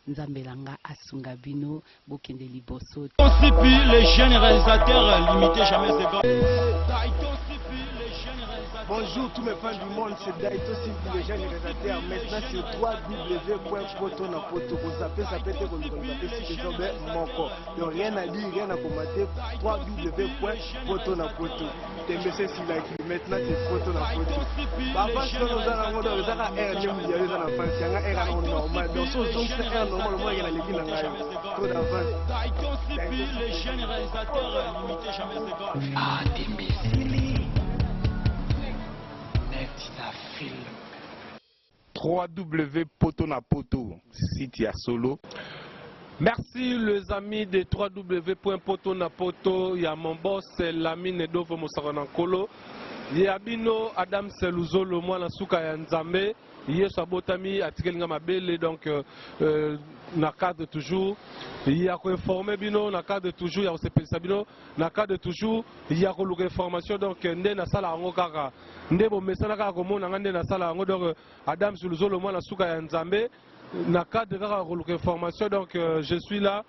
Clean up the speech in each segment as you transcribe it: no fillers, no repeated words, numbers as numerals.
Nzambe na nga asunga bino bokende liboso. Sipi, le jeune réalisateur limité jamais égal. Bonjour tous mes fans du monde, c'est Daito Sipi, le jeune réalisateur. Maintenant sur www.potonapoto, vous zappez, zappez, vous zappez, zappez, moko. Donc rien à dire, rien à commenter. www.potonapoto. Tembese Silaki, maintenant c'est Poto na Poto. Ba fans oyo oza nango donc ezaka air nde mondial eza na fans yanga air yango normal. Donc so ozongisa air normal omonaki na leki na ngai. Trop d'avance. Daito Sipi, le jeune réalisateur limité jamais égal. Ah, Tembesili. Neti na film. 3W Poto na Poto, site ya solo. Merci les amis de www.potonapoto ya mon boss Lamine Dovo Mosaka na Nkolo ya bino Adam Seluzolo mwana suka ya Nzambe Yesu abotami atikeli nga mabele donc euh, na cadre toujours ya koinforme bino na cadre toujours ya kosepelisa bino na cadre toujours ya koluka information donc nde nasala yango kaka nde bomesana kaka komona nga nde nasala yango donc Adam Seluzolo mwana suka ya Nzambe na cadre kaka koluka information donc euh, je suis là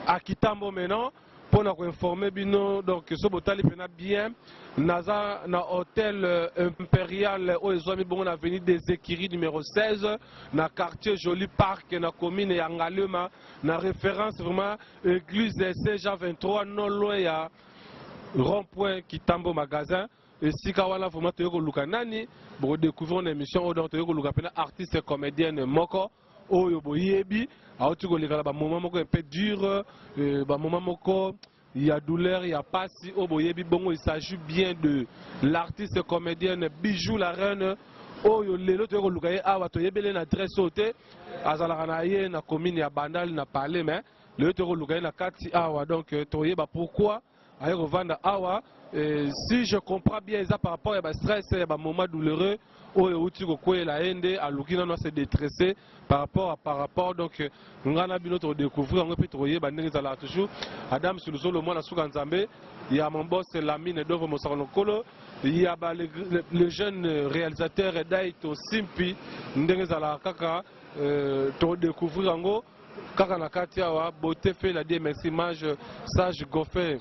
à Kitambo maintenant mpo na koinforme bino donc so botali mpena bien naza na hôtel euh, impérial oyo ezwami bongo na avenue des écuries numéro 16 na quartier joli parc na commune ya Ngalema na référence vraiment église Saint Jean 23 non loin ya rond point Kitambo magasin esika wana vraiment toyei koluka nani bokodécouvrir na émission oyo donc toyei koluka mpena artiste comédienne moko oyo boyebi auti koleka na bamoment moko un peu dur euh, bamoment moko ya douleur ya pasi oyo boyebi bongo il s'agit bien de l'artiste comédienne Bijou la reine oyo lelo toyei koluka ye awa toyebele na adresse oyo te azalaka na ye na commune ya Bandal na palais mais lelo toyei koluka ye na kati awa donc toyeba pourquoi aye kovanda awa. Et si je comprends bien eza par rapport ya ba stress ya ba moment douloureux oyo euti kokweyela ye nde aluki nano ase détresser par rapport à par rapport donc ngai na bino tokodécouvrir yango mpe tokoyeba ndenge ezalaka toujours Adam Suluzolo mwana suka Nzambe ya mon boss Lamine Dovo Mosaka Lokolo ya ba le, le, le jeune réalisateur Daito Simpi ndenge ezalaka kaka euh, tokodécouvrir yango kaka na kati awa beauté fait la die merci mage sage Goffin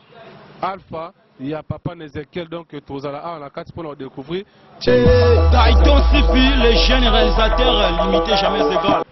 Alpha ya papa Ezekiel donc tozala awa na kati mpona kodécouvrir. Daito Sipi, le jeune réalisateur limité jamais égal.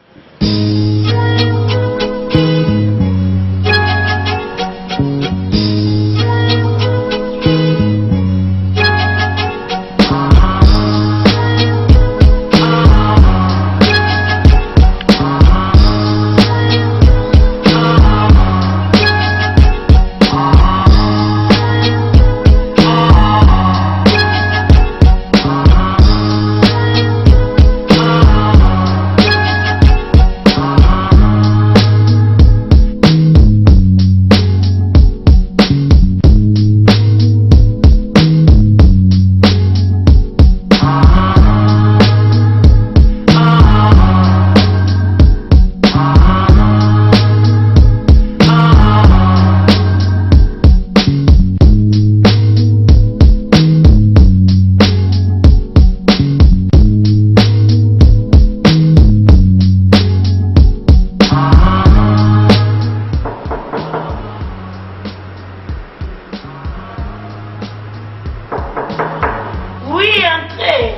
Oui, entrez.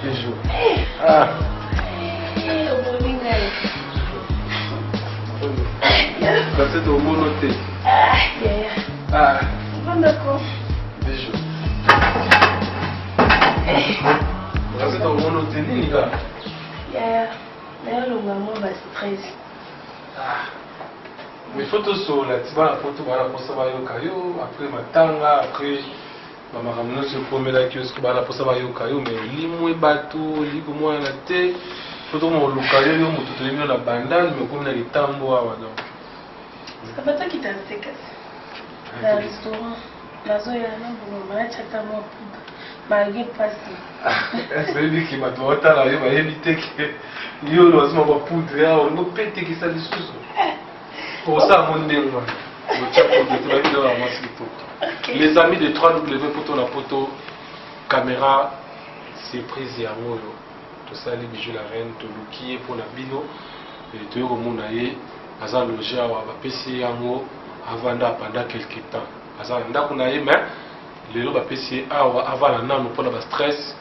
Bijou. Ah. Kasi tomono te. Ah. Bijou. Kasi tomono te nini kaka? Yaya, nayolonga mwa ba stress. Ah. Mais faut tosolola ti bana poto bana mposa bayoka yo après matanga après bamakambo nyonso ekomelaki yo soki bana mposa bayoka yo mais olimwe bato olingi komonana te faut tokoma koluka yo yo moto toyebi yo na bandal mais okomi na litambo awa donc Sabatokita nse kasi na restaurant nazoya na mbongo natyata mwa poudre. Malgre pasi. Est-ce oyebi ke bato baotala yo bayebi te ke yo ozima ba poudre awa olingi opetekisa lisusu osala ngo ndenge wana otya poudre te bayebi nde mwasi kitoko. Les amis de 3W poto na poto, caméra surprise yango oyo tosali Bijou la reine, toluki ye mpo na bino, toye komona ye aza loge awa, bapesi ye yango avanda pendant quelque temps, aza na ndako na ye mais Lelo bapesi ye awa avanda nanu pona ba stress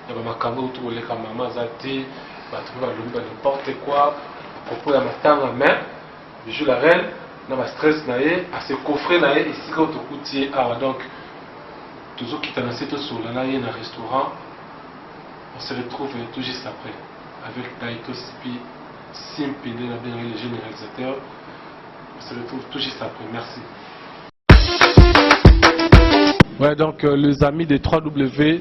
ya ba makambo ewuti koleka mama aza te batu pe balobi ba n'importe quoi à propos ya matanga mais Bijou la reine na ba stress na ye a se coffrer na ye esika oyo tokuti ye awa donc tozokita na se tosolola na ye na restaurant. On se retrouve tout juste après avec Daito Sipi Simpi nde nabengaki le jeune réalisateur. On se retrouve tout juste après, merci. Ouais, donc les amis de 3W,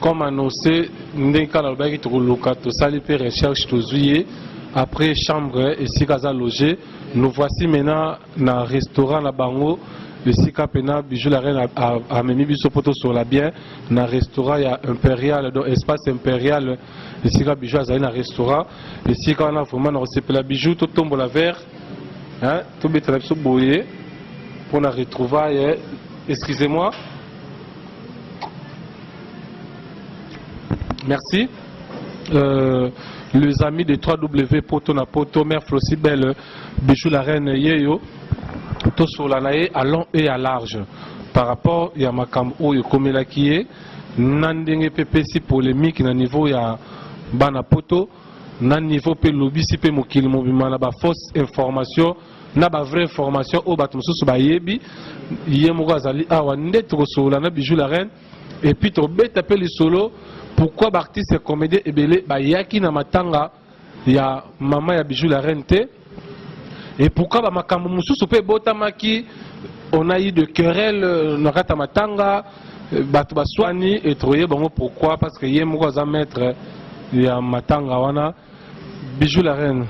comme annoncé, ndenge kaka nalobaki tokoluka, tosali mpe recherche, tozwi ye après chambre esika aza loge. Nous voici maintenant na restaurant na bango esika mpena Bijou la reine amemi biso mpo tosolola bien na restaurant ya Imperial, donc espace Imperial esika Bijou azali na restaurant esika wana. Vraiment nakosepela Bijou totombola verre, hein, tobetela biso boye pour la retrouvaille. Excusez-moi. Merci. Les amis de 3W Poto na Poto, Mère Flossi Belle, Bijou la Reine Yeyo, tosola na ye à long et à large par rapport ya makambo oyo ekomelaki ye na ndenge mpe pesi polémique na niveau ya bana poto, na niveau mpe lobisi mpe mokili mobima na ba fausse information na ba vraie information oyo bato mosusu bayebi. Ye moko azali awa nde tokosolola na Bijou la Reine et puis tobeta mpe lisolo pourquoi baartiste comédien ebele bayaki na matanga ya mama ya Bijou la Reine te et pourquoi bamakambo mosusu mpe ebotamaki. On a eu de querelle na kati ya matanga, bato baswani etroye bango. Pourquoi? Parce que ye moko aza maître ya matanga wana. Bijou la Reine,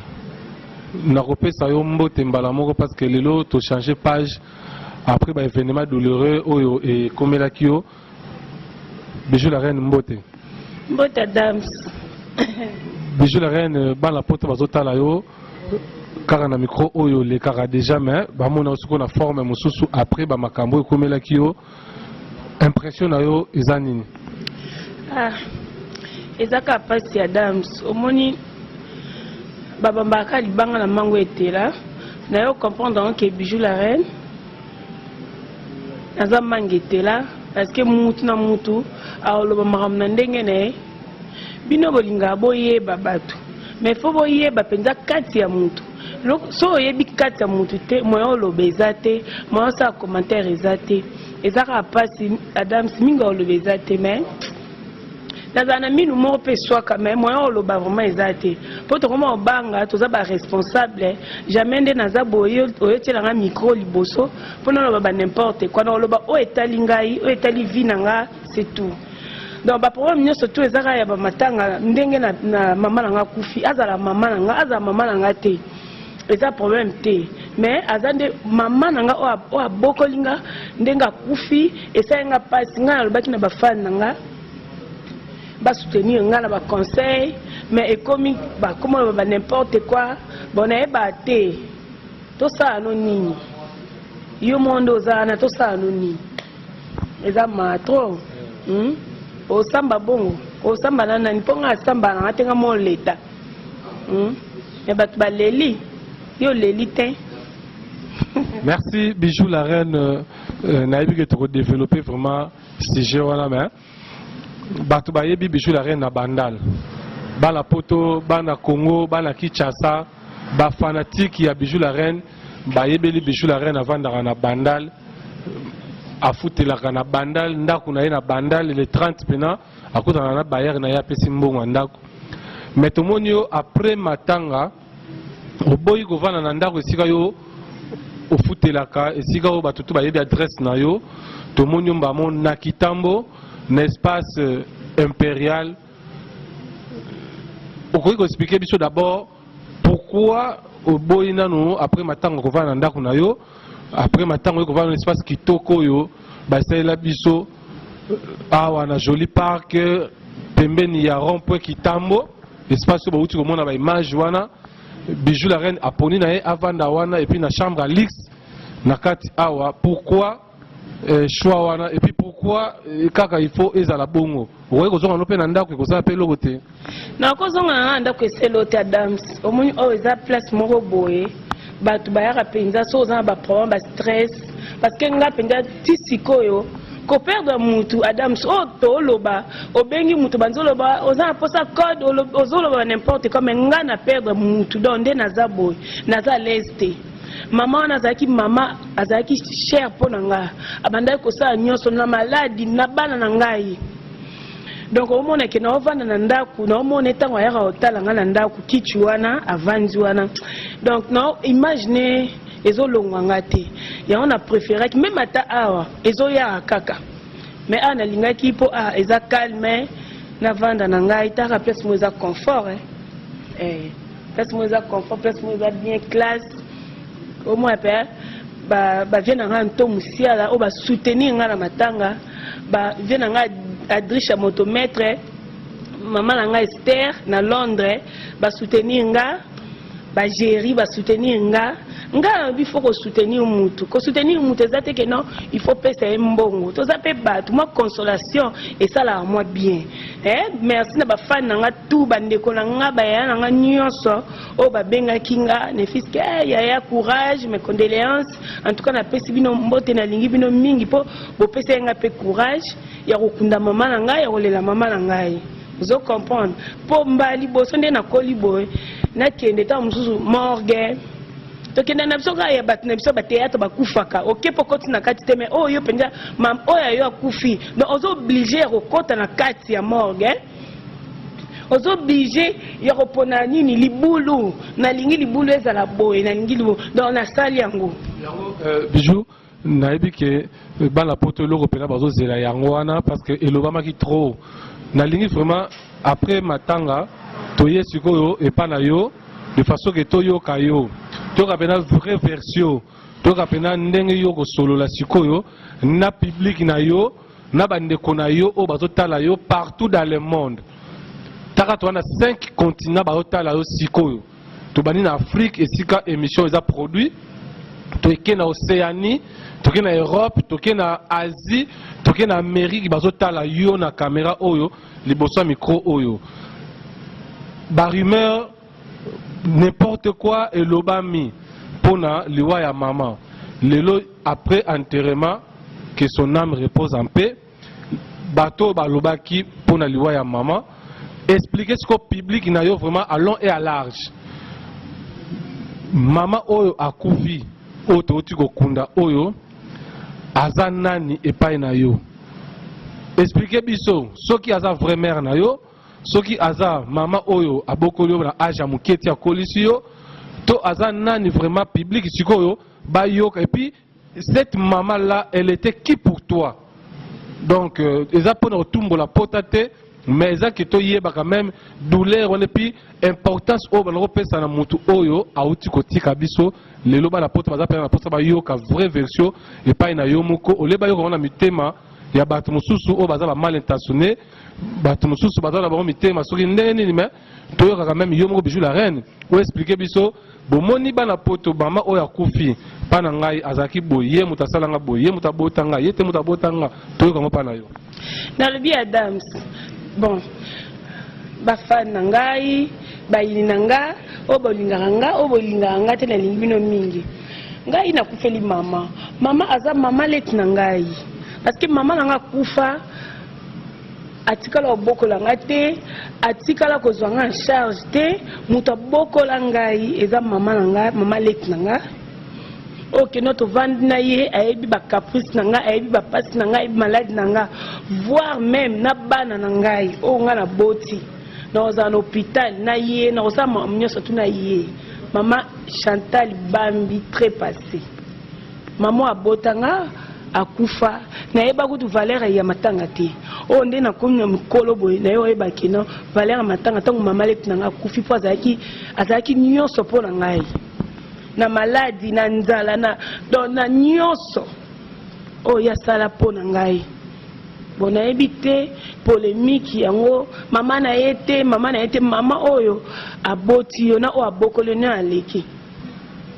nakopesa yo mbote mbala moko parce que lelo tochange page après baévénement douloureux oyo ekomelaki yo. Bijou la Reine, mbote. Mbote, Adams. Bijou la Reine, bana poto bazotala yo kaka na micro oyo olekaka déjà, mais bamona yo sikoyo na forme mosusu après bamakambo oyo ekomelaki yo. Impression na yo eza nini? Ah, eza kaka mpasi, Adams. Omoni, babambaka libanga na mango etela na yo. Comprendre yango ke Bijou la Reine naza manga etela parce que mutu na mutu aoloba makambo na ndenge na ye. Bino bolingaka boyeba bato, mais faut boyeba mpenza kati ya mutu. So oyebi kati ya mutu te, moyen oloba eza te, moyen osala commentaire eza te. Eza kaka mpasi, Adams. Mingi oloba eza te, mais nazala na minu moko mpe eswaka, mais moyen oloba vraiment eza te mpo tokoma obanga. Toza baresponsable jamais nde naza boye oyotielanga micro liboso mpo naloba ba n'importe quoi. Na oloba oyo etali ngai, oyo etali vie na nga, c'est tout. Donc baproblème nyonso tout eza kaka ya bamatanga ndenge na mama na nga akufi. Azala mama na nga, azala mama na nga te, eza problème te, mais aza nde mama na nga oyo abokoli nga. Ndenge akufi esali nga mpasi. Ngai nalobaki na bafane na nga basoutenir nga na baconseil, mais ekomi bakoma loba ba n'importe quoi. Bon, nayeba te tosala no nini. Yo moko nde oza wana, tosala no nini? Eza ma trop, Osamba bongo osamba na nani? Mpo nga asamba nanga te, nga mo leta, Mais bato baleli, yo oleli te. Merci, Bijou la Reine. Nayebi ke tokodévelopper vraiment sujet wana, mais bato bayebi Bijou la Reine na Bandal, bana poto, bana Congo, bana Kinshasa, bafanatike ya Bijou la Reine bayebeli Bijou la Reine avandaka na Bandal, afutelaka na Bandal, ndako na ye na Bandal. Le 30 mpena akutana na bailleur na ye, apesi mbongo ya ndako. Mais tomoni yo après matanga oboyi kovanda na ndako esika yo ofutelaka, esika oyo bato to bayebi adresse na yo. Tomoni yo mbamo na Kitambo na espace Imperial. Okoki koexpliquer biso d'abord pourquoi oboyi nanu après matanga kovanda na ndako na yo, après matanga oyo kovanda na espace kitoko oyo basalela biso? Awa na Joli Parc, pembeni ya rond-point Kitambo, espace oyo bauti komona ba image wana. Bijou la reine aponi na ye avanda wana et puis na chambre à luxe na kati awa. Pourquoi choix wana et puis pourquoi kaka il faut ezala bongo? Okoki kozonga no mpe na ndako, ekozala mpe eloko te. Nakozonga na nga na ndako, eselo te. Adams, omoni oyo eza place moko boye, bato bayaka mpenza so oza na baproblème, bastress, parce que nga mpenza ti sikoyo koperdre mutu. Adams, oyo tooloba, obengi mutu, banzoloba oza na mposa code, ozoloba n'importe quoi, mais nga na perdre mutu, donc nde naza boye, naza à l'aise te. Mama wana azalaki mama, azalaki cher mpo na nga, abandaki kosala nyonso na maladi na bana na ngai. Donc omona ke naovanda na ndako, naomona ntango ayaka kotala ngai na ndako, kiti wana avandi wana, donc na imagine ezolongwa nga te. Yango na préféraki même ata awa ezoyaka kaka, mais awa nalingaki mpo awa eza calme, navanda na ngai taka place moko eza confort, eh. Eh, place moko eza confort, place moko eza bien classe. Omona mpe bavie na ngai nto mosiala oyo basoutenir ngai na matanga, bavie na ngai Adriche ya motomaître, mama na ngai Ester na Londres, basoutenir nga, bagéri basoutenir nga. Nga nalobi faut kosoutenir mutu. Kosoutenir mutu eza te ke non, il faut pesa ye mbongo. Toza mpe bato, mwa consolation esalaka mwa bien, eh? Merci na bafani na nga tu, bandeko na nga, bayaya na nga nyonso oyo babengaki nga ne fût-ce que eh, yaya courage, mes condoléances. En tout cas napesi bino mbote, nalingi bino mingi mpo bopesa ye nga mpe courage ya kokunda mama na ngai, ya kolela mama na ngai. Ozo comprendre, mpo mbala liboso nde nakoli boye nakende ntango mosusu morgue. Tokenda na biso kaka ya bato na biso bateatre, bakufaka oke mpo okoti na kati te, mais oyo yo mpenza oyo ayo akufi, donc oza obligé ya kokɔta na kati ya morgue, eh? Oza obligé ya kopona nini, libulu nalingi, libulu ezala boye, nalingi libulu, donc nasali yango. Bijou, nayebi ke bana poto eloko mpena bazozela yango wana, parce que elobamaki trop. Nalingi vraiment après matanga toye sikoyo epa na yo de façon ke toyoka yo, toyoka mpena vraie version, toyoka mpena ndenge yo kosolola sikoyo na public na yo, na bandeko na yo oyo bazotala yo partout dans le monde. Taka toza na 5 continent bazotala yo sikoyo. Tobandi na Afrique esika émission eza produit, toke na Océanie, toke na Europe, toke na Asie, toke na Amérique. Bazotala yo na caméra oyo, liboso ya micro oyo. Barumeur, n'importe quoi elobami mpona liwa ya mama. Lelo après enterrement, que son âme repose en paix, bato oyo balobaki mpona liwa ya mama, explique siko public na yo vraiment à long et à large. Mama oyo akufi, oyo touti kokunda, oyo aza nani epai na yo? Explique biso soki aza vraie mère na yo, soki aza mama oyo abokoli yo na age ya moke ti akolisi yo, to aza nani vraiment. Public sikoyo bayoka. Et puis cette maman là, elle était qui pour toi? Donc eza mpona kotumbola pota te, mais eza ke toyebaka même douleur wana et puis importance oyo bana kopesa na motu oyo awuti kotika biso lelo. Bana poto baza mpena na mposa bayoka vraie version epai na yo moko, olie bayoka ngo na mitema ya bato mosusu oyo baza bamal intentionné, bato mosusu baza na bango mitema soki ndenge nini. Mais toyokaka même yo moko, Bijou la reine, oyo explique biso. Bomoni bana poto, mama oyo akufi mpa na ngai azalaki boye, ye moto asalanga boye, ye moto abota ngai, ye te moto abota nga. Toyoka yango mpa na yo. Nalobi Adams, bon, bafani na ngai, bayini na nga, oyo bolingaka nga, oyo bolingaka nga te, nalingi bino mingi. Ngai nakufeli mama. Mama aza mama leti na ngai, parce que mama na nga akufa, atikala kobokola nga te, atikala kozwa nga en charge te. Moto abokola ngai eza mama na ngai, mama leki na nga oyo keno tovandi na ye. Ayebi bacaprice na ngai, ayebi bapasi na ngai, ayebi maladi na nga, voire même na bana na ngai oyo ngai naboti. Nakozala na hôpital na ye, nakosala makambo nyonso tu na ye. Mama Chantal Bambi très passé, mama abotanga akufa, nayeba kutu valeur ya matanga te. Oyo nde nakomi na mikolo boye, naye oyeba keno valeur ya matanga ntango mama leki na ngai akufi, mpo azalaki nyonso mpo na ngai, na maladi, na nzala, na donc na nyonso oyo asala mpo na ngai. Bon nayebi te polemique yango mama na ye te mama na ye te mama oyo aboti yo na oyo abokoli yo nani aleki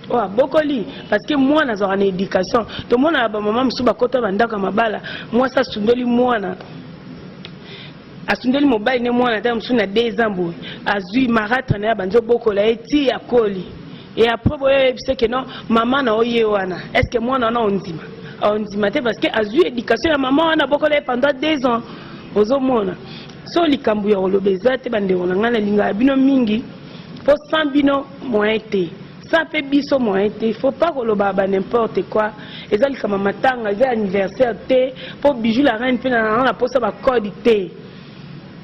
oyo abokoli parce que mwana azalaka na education tomonaka ba mama mosusu bakota ba ndako ya mabala mwasi asundoli mwana asundoli mobali ne mwana ata mosusu na deux ans boye azwi maratre na ye abandi obokola ye ti akoli et après boye oyebisa ke non mama na oye wana est ce que mwana wana ondima ondima te parce que azwi éducation ya mama wana abokola ye pendant deux ans ozomona so likambo ya koloba eza te bandeko na ngai nalingaka bino mingi mpo sans bino moyen te sans mpe biso moyen te faut pas koloba ba n'importe quoi eza likambo ya matanga eza anniversaire te mpo bijou la reine mpe na nanga na posa bacode te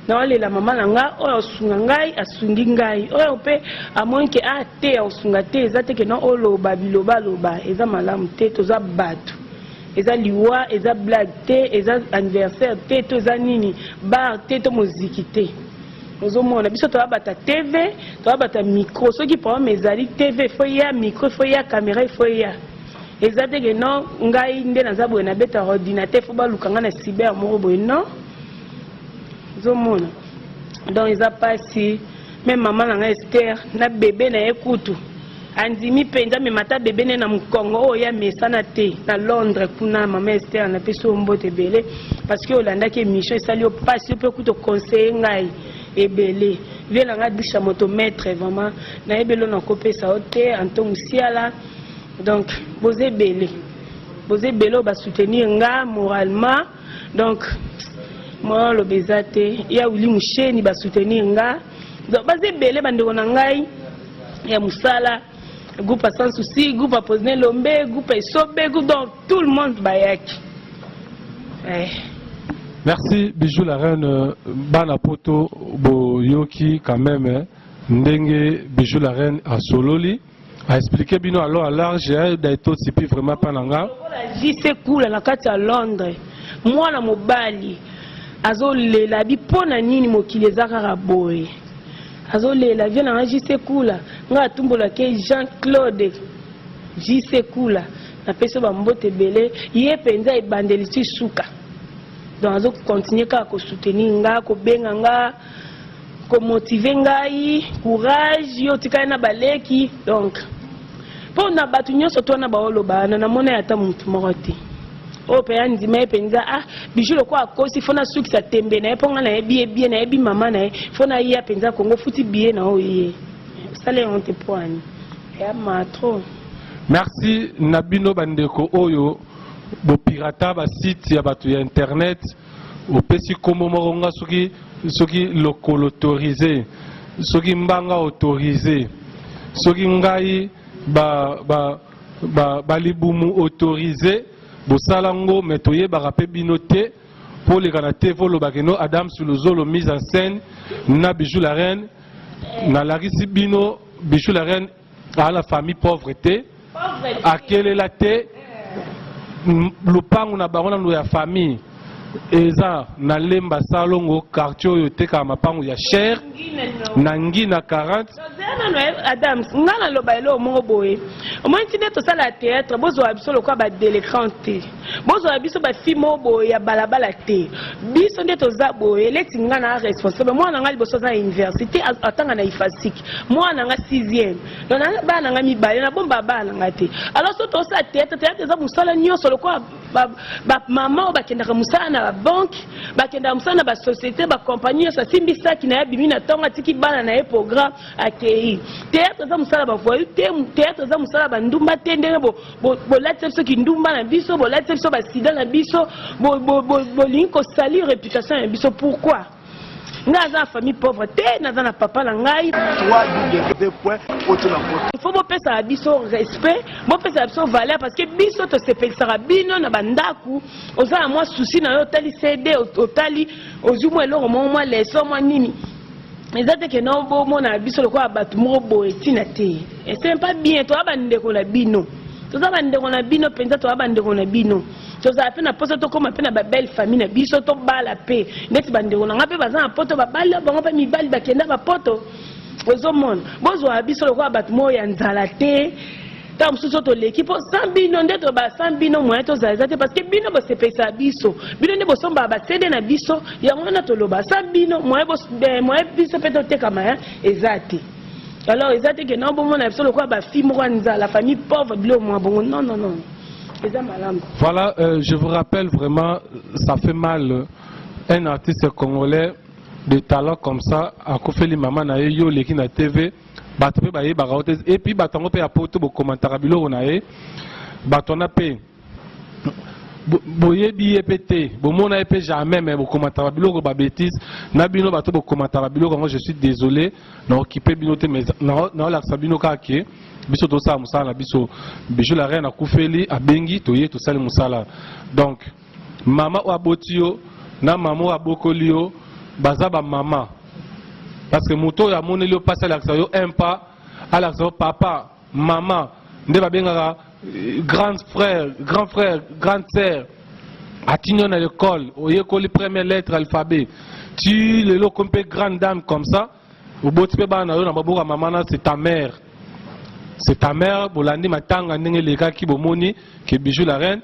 naolela mama na nga oyo asunga ngai asungi ngai oyo mpe amoni ke a te akosunga te eza te ke no oloba bilobaloba eza malamu te toza bato eza liwa eza blague te eza anniversaire te to eza nini bar te to moziki te ozomona biso toya bata tv toya bata micro soki problème ezali tv faut ya micro faut ya caméra faut ya eza te ke non ngai nde naza boye nabeta ordinateur faut baluka ngai na cyber moko boye non ozomona donc eza mpasi me mama na ngai Ester na bebe na ye kutu andimi mpenza mema ata bebe ne na mokongo oyo ya mesana te na Londres kuna mama Ester napesi yo mbote ebele parce que olandaki émission esali yo mpasi yo mpe kutu oconseille ngai ebele vie na ngai dusha moto maître vraiment nayebi elo nakopesa yo te anto mosiala donc boza ebele boza ebele oyo basoutenir nga moralement donc mwa oloba eza te ya wili musheni basoutenir nga donc baza ebele bandeko na ngai ya mosala groupe ya sans souci groupe ya président lombe groupe ya esobe groupe donc tout le monde bayaki eh. Merci Bijou la reine bana poto boyoki quand même eh, ndenge Bijou la reine asololi a expliqué bino alors à large eh, daito sipi vraiment pa na nga JC Kula na kati ya Londres mwana mobali azolela bi mpo na nini mokili eza kaka boye azolela vie na nga JC Kula nga atumbolaki Jean Claude JC Kula napesi yo bambote ebele ye mpenza ebandeli ti suka donc azokontinue kaka kosoutenir nga kobenga nga komotive ngai courage yo otikali na baleki donc mpo na bato nyonso to wana baoloba wana namona ye ata motu moko te oyo mpe andima ye mpenza ah bijou lokola akosi fo nasukisa tembe na ye mpo ngai nayebi ye bien nayebi mama na ye fo naya mpenza kongo futi biye na oyo ye osala yango te mpo ani ya ma trop merci na bino bandeko oyo bopirata basite ya bato ya internet opesi kombo moko nga soki soki lokolo autorise soki mbanga autorise soki ngai ba ba ba balibumu autorise bosala ngo me toyebaka mpe bino te mpo oleka na tv olobaka eno Adams Luzolo mise en scène na Bijou la reine nalakisi bino Bijou la reine ala famille pauvre te akelela te lopango na bango nano ya famille eza na Lemba Salongo quartier oyo etekaka mapango ya cher na Ngina 40 nano Adams nga naloba eloko moko boye omoni ti nde tosala théâtre bozwa biso lokola badélinquant te bozwa biso bafille moko boye ya balabala te biso nde toza boye eleti nga na responsable mwana na nga liboso aza na université atanga na ifasik mwana na nga 6e donc na bana na nga mibale nabomba bana na nga te alors so tosala théâtre théâtre eza mosala nyonso lokola bamama oyo bakendaka mosala na babanke bakendaka mosala na basociété bacompagnie nyonso asimbi saki na ye abimi na ntongo atiki bana na ye programme akei théâtre eza mosala bavoyu te théâtre eza mosala bandumba te ndenge bolatisa biso kindumba na biso bolatisa biso basida na biso bolingi kosalir réputation na biso pourquoi ngai aza na famille pauvre te naza na papa na ngai faut bopesaka biso respect bopesaka biso valeur parce que biso tosepelisaka bino na bandako oza na mwa souci na yo otali cd otali ozwi mwa eloko moko mwa leçon mwa nini eza te ke no bomona biso lokola bato moko boye ntina te c'est pas bien toza bandeko na bino toza bandeko na bino mpenza toza bandeko na bino tozala mpe na mposa tokóma mpe na babelle famille na biso tobala mpe neti bandeko na nga mpe baza na poto babali bango mpe mibali bakenda bapoto ozomona bozwaka biso lokola bato moko ya nzala te. Ntango mosusu so toleki mpo sans bino nde toloba, sans bino moyen tozala eza te, parce que bino bosepelisa biso, bino nde bosombaka ba CD na biso, yango wana toloba sans bino moyen moyen biso mpe totekama eza te. Alors eza te ke non bomona biso lokola ba fille moko ya nzala, famille pauvre, biloko mwa bongo, non non non, eza malamu. Voilà, je vous rappelle vraiment, ça fait mal, un artiste congolais de talent comme ça akufeli mama na ye, yo oleki na TV, bato mpe bayebaka yo te, et puis bato yango mpe ya poto bokomantaka biloko na ye, bato wana mpe boyebi ye mpe te, bomona ye mpe jamais, mais bokomantaka biloko ba bêtise na bino. Bato bokomantaka biloko yango, je suis désolé, na okipe bino te, mais naolakisa bino kaka ke biso tosala mosala na biso. Bijou la Reine akufeli, abengi, toye, tosali mosala. Donc mama oyo aboti yo na mama oyo abokoli yo baza bamama, parce que moto oyo amoneli yo mpasi alakisa yo un pas, alakisa yo papa, mama nde babengaka grand frère, grand frère, grande sœur. Atindi yo na l'école, oyekoli première lettre, alphabet, ti lelo okomi mpe grande dame comme ça, oboti mpe bana na yo na maboko ya mama na. C'est ta mère, c'est ta mère. Bolandi matanga ndenge elekaki, bomoni ke Bijou la Reine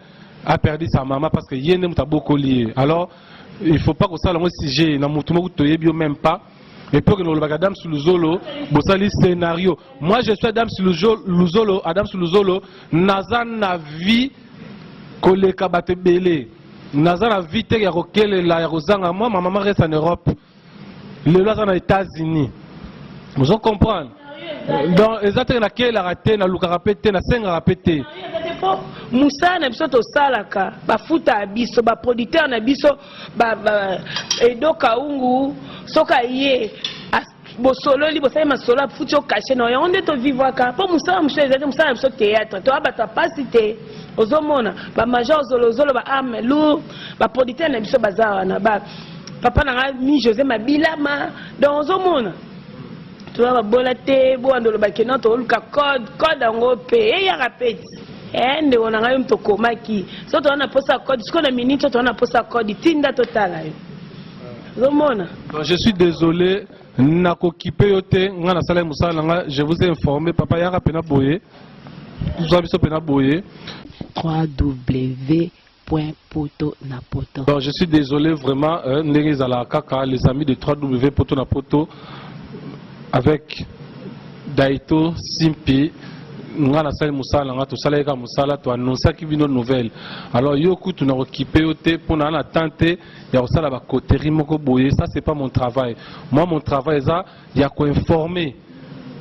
a perdu sa maman, parce que ye nde moto abokoli ye. Alors il faut pas kosala yango sujet na motu moko toyebi yo même pas, et puis okende kolobaka Adams Luzolo bosali scénario. Moi, je suis Adams Luzolo, Adams Luzolo, naza na vie koleka bato ebele, naza na vie te ya kokelela, ya kozanga. Moi, ma maman reste en Europe, lelo aza na États-Unis, ozo comprendre? Donc eza teke nakelaka te, nalukaka mpe te, nasengaka mpe te. Mpo mosala na biso tosalaka, bafuta ya biso, baproducteur na biso, Edo Kaungu, soki aye, bosololi, bosali masolo, afuti yo cachet na yango nde tovivwaka. Mpo mosala mosusu eza te, mosala na biso théâtre, toya bato ya pasi te. Ozomona bamajor zolozolo, baarme lourd, baproducteur na biso baza wana, ba papa na nga mi José Mabilama. Donc ozomona toza babola te. Bowanda olobaki no toluka code, code yango mpe eyaka pe ti ndeko na ngai yo moto okomaki. So toza na posa code sikoyo, na minute so toza na posa code, tinda totala yo, ozomona. Donc je suis désolé, nakokipe yo te. Nga nasalaki mosala na nga, je vous ai informé. Papa yaka mpena boye, zwa biso mpena boye. 3W point poto na poto. Donc je suis désolé vraiment, ndenge ezalaka kaka, les amis de 3W poto na poto avec Daito Simpi, nga nasali mosala na nga, tosalaki kaka mosala, toannonsaki bino nouvelle. Alors yo kutu nakokipe yo te mpo na na temps te ya kosala bacoterie moko boye. Ça, c'est pas mon travail. Moi, mon travail eza ya koinformer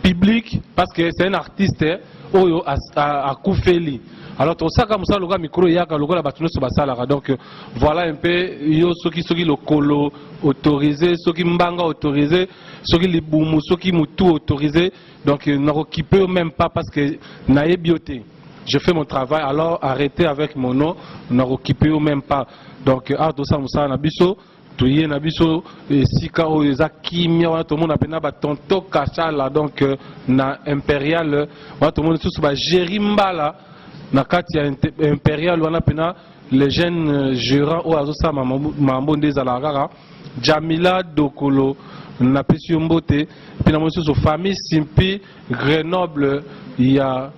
public, parce que c'est un artiste oyo akufeli. Alors tosalaka mosala lokola micro eyaka, lokola bato nyonso basalaka. Donc voilà un peu. Yo soki lokolo autorisé, soki mbanga autorisé, soki libumu, soki motu autorisé, donc nakokipe yo même pas, parce que nayebi yo te. Je fais mon travail, alors arrêtez avec mon nom, nakokipe yo même pas. Donc awa tosala mosala na biso, toye na biso esika oyo eza kimia wana, tomona mpena batonto Kashala. Donc na Impérial wana tomoni lisusu bagéri mbala na kati ya Impérial wana, mpena le jeune gérant oyo azosala mambo nde ezalaka kaka Jamila Dokolo, napesi yo mbote. Mpe namoni lisusu famille Simpi Grenoble ya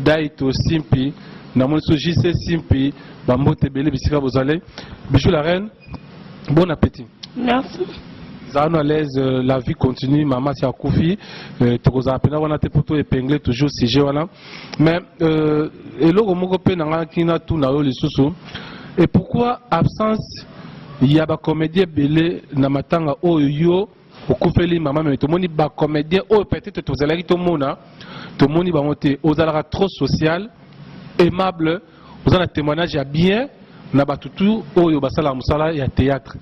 Daito Simpi, namoni lisusu JC Simpi, bambote ebele bisika bozali. Bijou la Reine, bon appétit. Merci. Zala à l'aise, la vie continue. Mama si akufi, tokozala mpena wana te mpo to épingle toujours sujet wana. Mais eloko moko mpe na ngaki natuna yo lisusu: et pourquoi absence ya bacomédien ebele na matanga oyo yo okufeli mama? Mais tomoni bacomédien oyo peut-être tozalaki tomona, tomoni bango te. Ozalaka trop social, aimable, oza na témoignage ya bien na bato tu oyo basalaka mosala ya théâtre,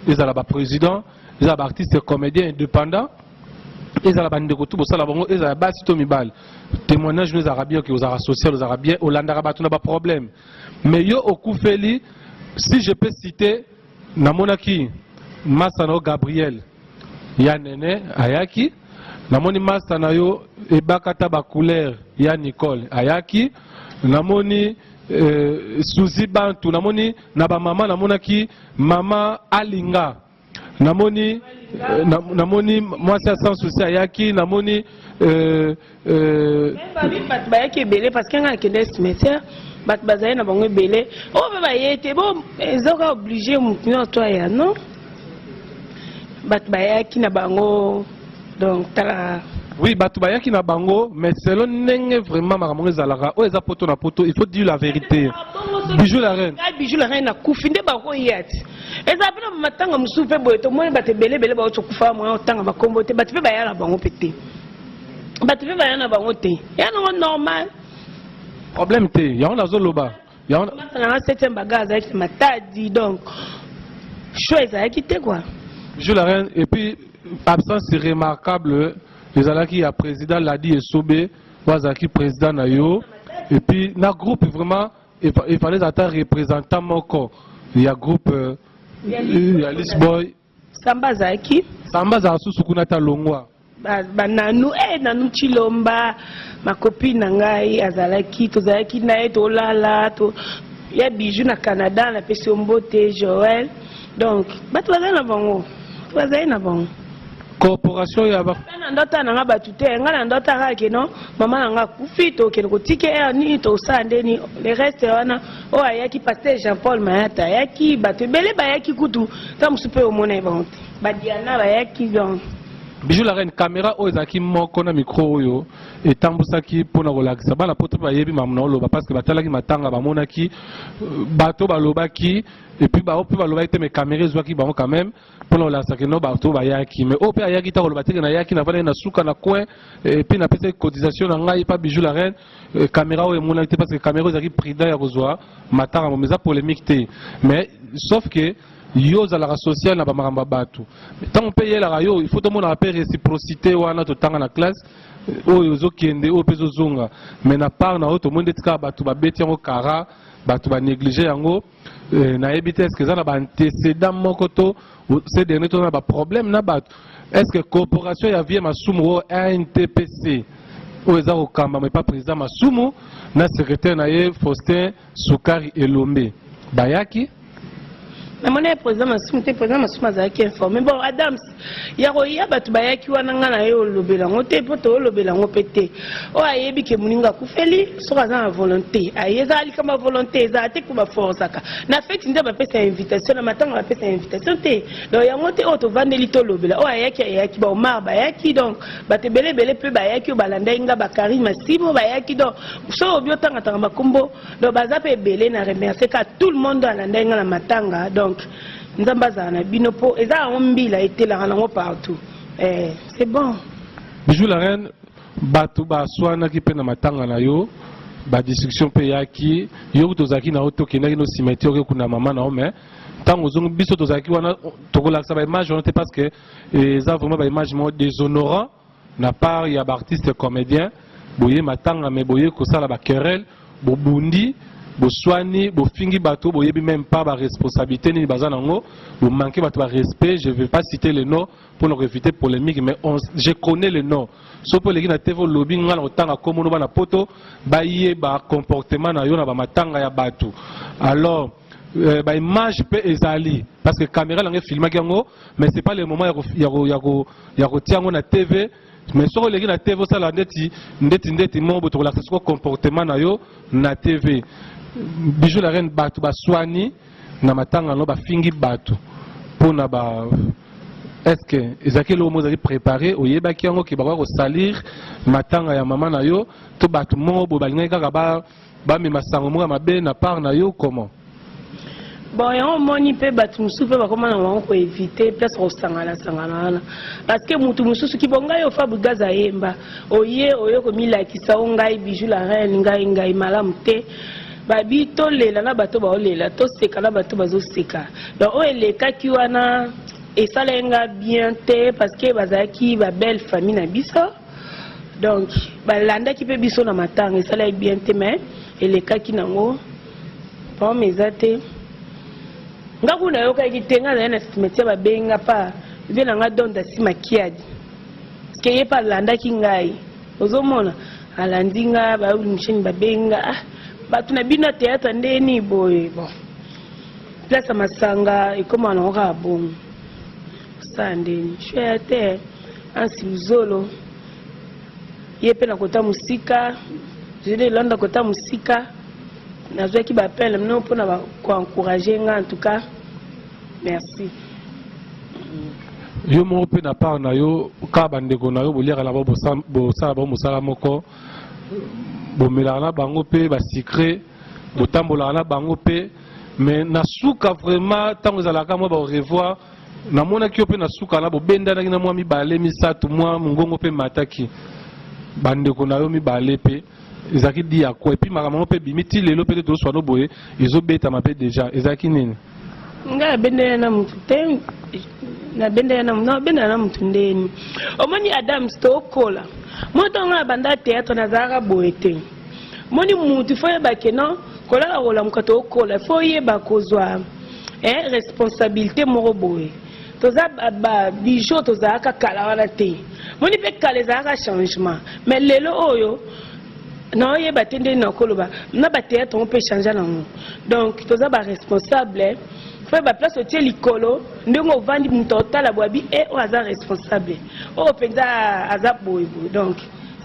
ezala baprésident, ezala baartiste comédien indépendant, ezala bandeko tu bosala bango, ezala basi to mibali, témoignage no ezalaka bien, ke ozalaka social, ozalaka bien, olandaka bato na baproblème. Mais yo okufeli, si je peux citer, namonaki masa na yo Gabriel ya nene ayaki, namoni masa na yo ebakata bacouleur ya Nicole ayaki, namoni Suzi Bantu, namoni na bamama, namonaki mama Alinga, namoni. Namoni mwasi ya Sans Souci ayaki, namoni Babi bato bayaki ebele parce que ngai nakende cimetière, bato bazali na bango ebele. Oyo mpe baye te, bo eza kaka oblige motu nyonso to aya, non? Bato bayaki na bango, donc tala. Oui, bato bayaki na bango, mais selon ndenge vraiment makambo ngo ezalaka, oyo eza poto na poto, il faut dire la vérité, Bijou la Reine. Ngai Bijou la Reine nakufi nde bakoya ti. Ezala mpe na matanga mosusu mpe boye, tomoni bato ebele ebele bauti kokufa, moya otanga bakombo te, bato mpe baya na bango mpe te, bato mpe baya na bango te, ya nango normal. Problème te, yango nazoloba yango. Nanga septième bagarre azalaki na Matadi, donc choix ezalaki te quoi. Bijou la Reine, et puis absence remarquable ezalaki ya président Ladi Esobe, oyo azalaki président na yo, et puis na groupe vraiment il fallait ata représentant moko ya groupe ya Lisboy. Samba azalaki. Samba azala susu kuna ta longwa. Bananu nanu Chilomba, makopi na ngai azalaki, tozalaki na ye, tolala to ya Bijou na Canada, napesi yo mbote Joël. Donc bato bazali na bango, bato bazali na bango. Corporation ya ba Ngai na ndota na nga bato te, ngai na ndota kaka ke non, mama na nga akufi, tokende kotika ere nini, tosala ndeni, le reste wana. Oyo ayaki, pasteur Jean Paul Mayata ayaki, bato ebele bayaki kutu, ta mosusu mpe omona ye bango te, badiana bayaki donc. Bijou la Reine, caméra oyo ezalaki moko na micro oyo etambusaki mpona kolakisa bana poto mpe bayebi makambo na oloba, parce que batalaki matanga, bamonaki bato balobaki, et puis bao mpe balobaki te, mais caméra ezwaki bango quand même mpona kolakisa ke no, bato bayaki. Mais oyo mpe ayaki ta koloba teke nayaki, navandaki na suka na coin, et puis napesaki cotisation na ngai pa Bijou la Reine. Caméra oyo emonaki te parce que caméra oyo ezalaki prudent ya kozwa matanga mo, eza polémique te, mais sauf que yo ozalaka social na bamakambo ya bato, ntango mpe eyelaka yo, il faut tomonaka mpe réciprocité wana totanga na classe, oyo ozokende, oyo mpe ezozonga. Mais na part na oyo tomoni ndeti kaka bato babeti yango kara, bato banéglige yango. Nayebi te, est ce que eza na baantécédent moko to ce dernier toza na baproblème na bato? Est ce que corporation ya vie Masumu oyo ANTPC, oyo eza kokambama epa président Masumu na secrétaire na ye Faustin Sukari Elombe, bayaki? Namoni ye président Masumu te. Président Masumu azalaki informé. Bon, Adams ya koya, bato bayaki wana, ngai na ye olobela yango te, mpo toolobela yango mpe te. Oyo ayebi ke moninga akufeli, soki aza na volonté aye, ezala likambo ya volonté, ezala te ko baforsaka. Na feti nde bapesa invitation, na matanga bapesa invitation te. Donc yango te oyo tovandeli tolobela. Oyo ayaki ayaki, baomar bayaki, donc bato ebele ebele mpe bayaki, oyo balandaki nga, bakarine Masimo bayaki. Donc soki obi otangatanga bakombo, donc baza mpe ebele. Na remercie ka tout le monde oyo alandaki nga na matanga. Donc Nzambe azala na bino, mpo eza yango mbila etelaka nango partout. C'est bon. Bijou la Reine, bato baswanaki mpe na matanga na yo, badiscussion mpe eyaki. Yo kutu ozalaki na yo, tokendaki no cimetière, oke kuna mama na yo, mais ntango ozongi, biso tozalaki wana. Tokolakisa baimage wana te parce que eza vraiment baimage moko déshonorant na part ya baartiste comédien. Boye matanga, mais boye kosala baquerelle, bobundi, boswani, bofingi bato, boyebi même pas baresponsabilité nini baza nango, bomanke bato barespect. Je vais pas citer le nom mpona koéviter polémique, mais je connais le nom. So mpo eleki na TV, olobi ngai na kotanga komono, bana poto bayeba comportement na yo na bamatanga ya bato. Alors baimage mpe ezali parce que caméra nango efilmaki yango, mais c'est pas le moment ya kotia yango na TV. Mais soki oleki na TV, osala ndeti ndeti ndeti moko boye, tokolakisa siko comportement na yo na TV. Bijou la Reine, bato baswani na matanga no, bafingi bato mpona ba, est ce que ezalaki eloko moko ezalaki préparé? Oyebaki yango ke bakoka kosalir matanga ya mama na yo, to bato moko boye balingaki kaka bamema sango moko ya mabe na part na yo? Comment? Bon, yango omoni mpe bato mosusu mpe bakoma na bango koéviter place kosangana-sangana wana, parce que motu mosusu kibo ngai ofa Bugaz ayemba, oye oye komilakisa o ngai Bijou la Reine, ngai ngai malamu te. Babi tolela na bato baolela, toseka na bato bazoseka. Donc oyo elekaki wana esalaki nga bien te, parce que bazalaki babelle famille na biso, donc balandaki mpe biso na matanga. Esalaki bien te, mais elekaki nango, problème eza te. Nga kuna nayokaki te, nga azali na cimetière, babenga pa vie na nga donda nsima kiadi, parce que ye mpe alandaki ngai. Ozomona alandi nga, bayoki babenga, ah, bato na bino ya théâtre ndeni boye. Bon, place ya masanga ekómaka nango kaka bongo. Tosala ndeni choix ya te Hansi Luzolo ye mpe na kota mosika Julie Landa kota mosika nazwaki ba appel na bino mpona ko encourager nga en tout cas merci. Yo moko mpe na part na yo kaka bandeko na yo boliaka na bango bosala bango mosala moko bomelaka na bango mpe ba sucre botambolaka na bango mpe mais na suka vraiment ntango ezalaka mwa ba au revoir namonaki yo mpe na suka na bobendanaki na mwa mibale misato mwa mongongo mpe emataki bandeko na yo mibale mpe ezalaki di ya quoi epuis makambo yango mpe ebimi ti lelo mpe te tozoswano boye ezobetama mpe deja ezalaki nini? Ngai nabendela na mutu te nabendela na nabendela na mutu ndeni omoni Adams tokola moi ntango ngai nabanda théâtre nazalaka boye te moni mutu fo oyeba ke non kolala kolamuka tokola fo oyeba kozwa eh, responsabilité moko boye toza ba bijoux tozalaka kala wana te moni mpe kala ezalaka changement mais lelo oyo naoyeba te ndenge nakoloba na ba théâtre ngo mpe change nango donc toza ba responsable fo ba place otie likolo ndenge ovandi moto otala bwabi e oyo aza responsable oyo mpenza aza boye boye donc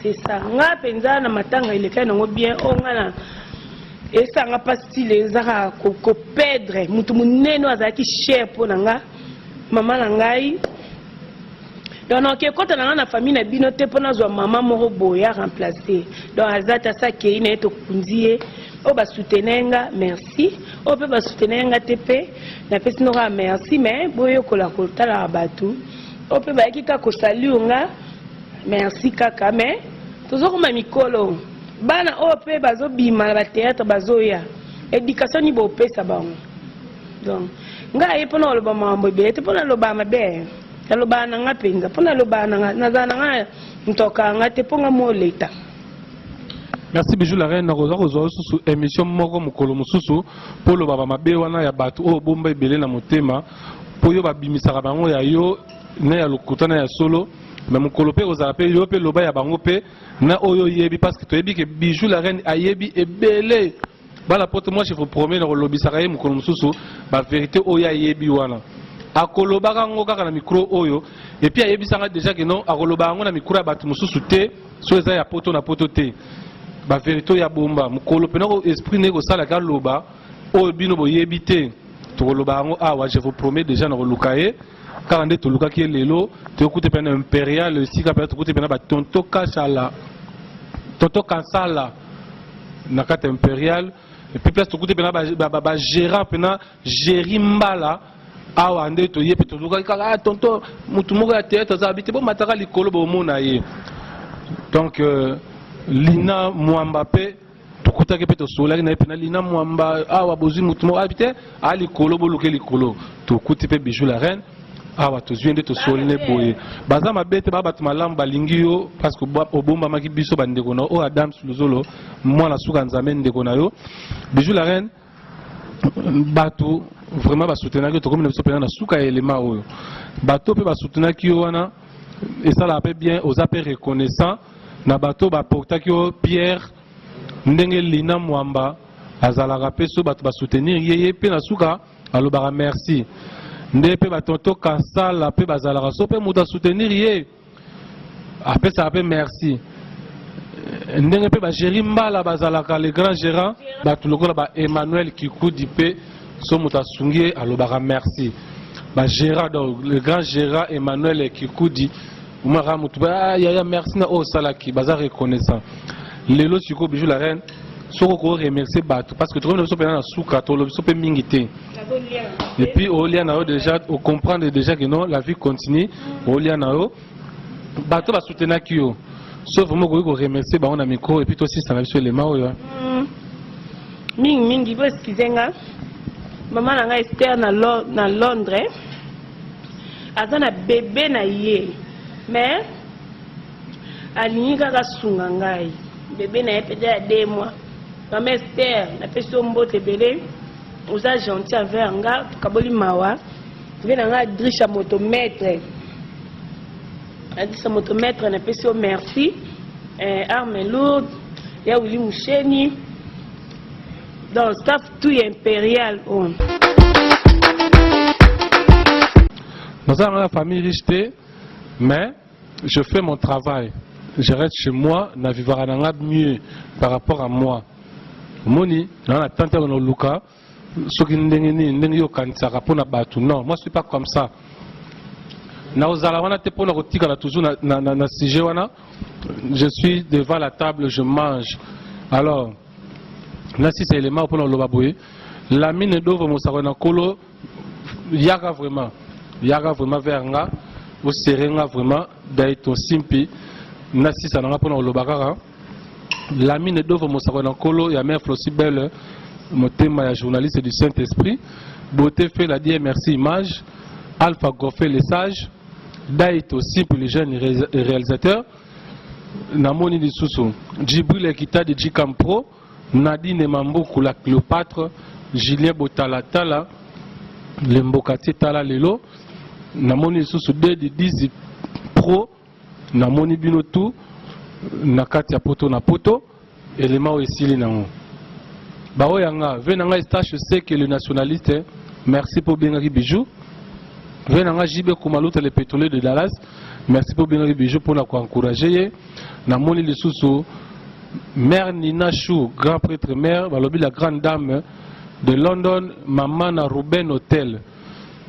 c'est ça nga mpenza na matanga elekai nango bien oyo nga na esanga mpasi tile ezaka kopedre moto monene oyo azalaki cher mpo na nga mama na ngai donc nakoki ekota na ngai na famille na bino te mpo nazwa mama moko boye a remplacer donc aza te asa akei na ye tokundi ye oyo basoutenir nga merci oyo mpe basoutenir nga te mpe napesi no kaka merci mais boyekola kotalaka bato oyo mpe bayaki kaka kosalure nga merci kaka mais tozokoma mikolo bana oyo mpe bazobima na batheatre bazoya éducation nini bopesa bango donc ngai aye mpona koloba makambo ebele te mpona lobaka mabe nalobaka na nga mpenza mpo nalobaka na nga nazala na nga moto akanga nga te mpo nga moleta. Merci Bijou la reine nakoza kozwa lisusu emission moko mokolo mosusu mpo oloba ba mabe wana ya bato oyo obomba ebele na motema mpo yo babimisaka bango ya yo na ya lokuta na ya solo mais mokolo mpe kozala mpe yo mpe loba ya bango mpe na oyo oyebi parce que toyebi ke Bijou la reine ayebi ebele Bana poto moi je vous promets nakolobisaka ye mokolo mosusu ba verite oyo ayebi wana akolobaka yango kaka na micro oyo et puis ayebisanga déjà que non akoloba yango na micro ya bato mosusu te so eza ya poto na poto te ba verite oyo abomba mokolo pena esprit naye kosalaka aloba oyo bino boyebi te tokoloba yango awa je vous promets déjà nakoluka ye kaka nde tolukaki ye lelo tokuti pena imperial esika pena tokuti pena ba tonto kashala tonto kansala na kati ya imperial et puis place tokuti pena ba gérant pena Jerry Mbala awa nde toye mpe tolukaki kaka ah, tonto motu moko ya théâtre aza abi te bomataka likolo bomona ye donc euh, Lina Mwamba mpe tokutaki mpe tosololaki na ye mpena Lina Mwamba awa bozwi motu moko abi te a likolo boluke likolo tokuti mpe Bijou la reine awa tozwi nde tosoli ne boye baza mabe te baa bato malamu balingi yo parce que obombamaki biso bandeko na yo oyo Adams Luzolo mwana suka nzambe ndeko na yo Bijou la reine bato vraiment basoutenaki yo tokomi na biso mpena na suka ya elema oyo bato mpe basoutenaki yo wana esalaka mpe bien oza mpe reconnaissant na bato baportaki yo pierre ndenge Lina Mwamba azalaka mpe so bato basoutenir ye ye mpe na suka alobaka merci nde mpe batonto kansala mpe bazalaka so mpe moto asoutenir ye apesaka mpe merci ndenge mpe bageri mbala bazalaka le grand gérant bato lokola ba Emmanuel Kikudi mpe so moto asungi ye alobaka merci bagérant donc le grand gérant Emmanuel Kikudi omaka moto ah, yaya merci na oyo osalaki baza reconnaissant lelo sikoyo Bijou la reine soki oko remercier bato parce que tokomi na biso mpena na suka tolobi biso mpe mingi te et puis olia na yo déjà ocomprendre déjà que non la vie continue olia na yo bato basoutenaki yo so vraiment okoki koremercier bango na micro et puis tosisa na biso elema oyo mingi mingi bo excuse nga mama na ngai Esther na, Lo, na Londres aza na bebe na ye mais alingi kaka sunga ngai bebe na ye pete ya deux mois mama Esther napesi yo mbote ebele oza gentil envers nga tokaboli mawa mpe na ngai Adrisha motomètre Adrisha motomètre napesi yo merci eh, arme lourde ya Willy Musheni donc staff tout ya impérial oyo oh. Naza na famille riche te, mais je fais mon travail. Je reste chez moi, na vivaka na nga mieux par rapport à moi. Omoni, na na tante na luka soki ndenge nini, ndenge yo okanisaka mpo na bato. Non, moi je suis pas comme ça. Nakozala wana te mpona kotikala toujours na sujet wana. Je suis devant la table, je mange. Alors nasisa élément mpona koloba boye: Lamine Dovo, mosako na nkolo, yaka vraiment, yaka vraiment vers nga, osere nga vraiment. Daito Simpi, nasisa na nga mpona koloba kaka Lamine Dovo, mosako na nkolo ya mère Flosi Belle, motema ya journaliste du Saint Esprit, beauté fait la die. Merci image Alpha Goffé le sage, Daito Simpi le jeune réalisateur. Namoni lisusu Djibril Ekita de Jikam Pro, Nadine Mambuku la Cléopâtre, Julien Botalatala le Mbokati tala lelo. Namoni lisusu Dedi Dizi Pro. Namoni bino tu na kati ya poto na poto. Elema oyo esili nango baoyo yanga ve na ngai Stache Seke le nationaliste, merci mpo obengaki Bijou. Ve na nga JB Kumaluta le pétrolier de Dallas, merci mpo obengaki Bijou mpona koencourager ye. Namoni lisusu mère Nina Chou, grand prêtre mère, balobi la grande dame de London, mama na Ruben Hotel.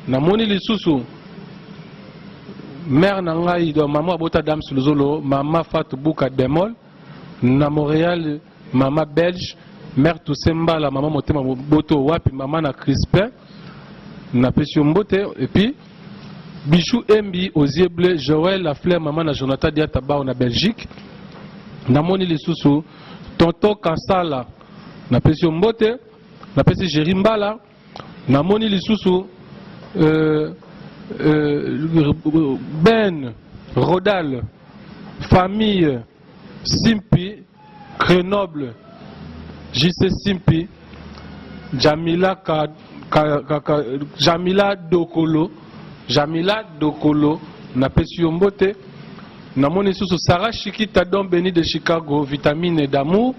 Namoni lisusu mère na ngai, donc mama abota Dame Luzolo, mama Fatou Buka Demol na Montréal, mama belge, mère Tusembala, mama motema boto wapi, mama na Crispin, napesi yo mbote. Et puis Bijou Embi aux yeux bleus, Joël La Fleur, mama na Jonathan Diata Bao na Belgique. Namoni lisusu tonton Kansala, napesi yo mbote. Napesi Géri Mbala. Namoni lisusu Ben Rodal, famille Simpi Grenoble, JC Simpi, Jamila ka, ka, ka, ka, Jamila Dokolo, Jamila Dokolo, napesi yo mbote. Namoni lisusu Sarah Shikita Don Beni de Chicago, vitamine d'amour,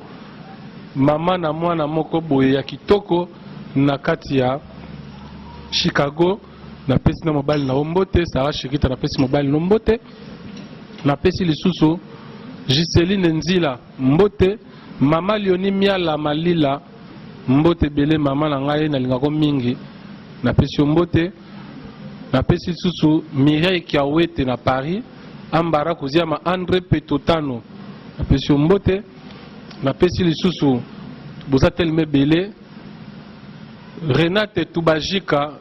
mama na mwana moko boye ya kitoko na kati ya Chicago. Napesi na mobali na yo mbote. Sarah Shikita, napesi mobali no mbote. Napesi lisusu Giseline Nzila mbote, mama Lioni Miala Malila, mbote ebele. Mama na ngai nalingako mingi, napesi yo mbote. Napesi lisusu Mireille Kiawete na Paris, Ambara Koziama, André Petotano, napesi yo mbote. Napesi lisusu, boza telema ebele, Renate Tubajika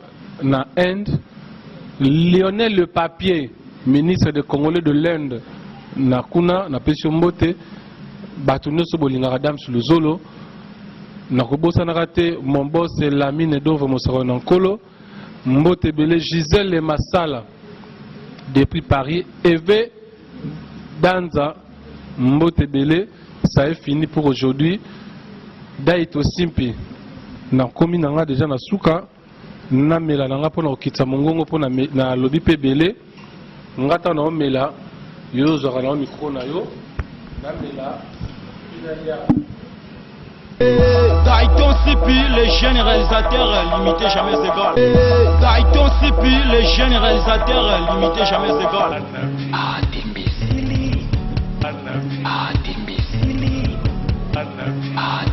na Inde, Lionel Le Papier, ministre de Congolais de l'Inde na kuna, napesi yo mbote. Bato nyonso bolingaka Dams Luzolo, nakobosanaka te mon boss Lamine Dove, mosako na nkolo, mbote ebele. Gisèle Masala depuis Paris, Eve Danza, mbote ebele. Ça est fini pour aujourd'hui. Daito Simpi, nakomi na nga déjà na suka. Namela na nga mpona kokitisa mongongo mpo nalobi mpe ebele. Nga ntango naomela, yo ozwaka na yo micro na yo. Namela. Dayton Sipi, le jeune réalisateur limité jamais égal. Dayton Sipi, le jeune réalisateur limité jamais égal. Ah, imbécile. Ah, imbécile. Ah.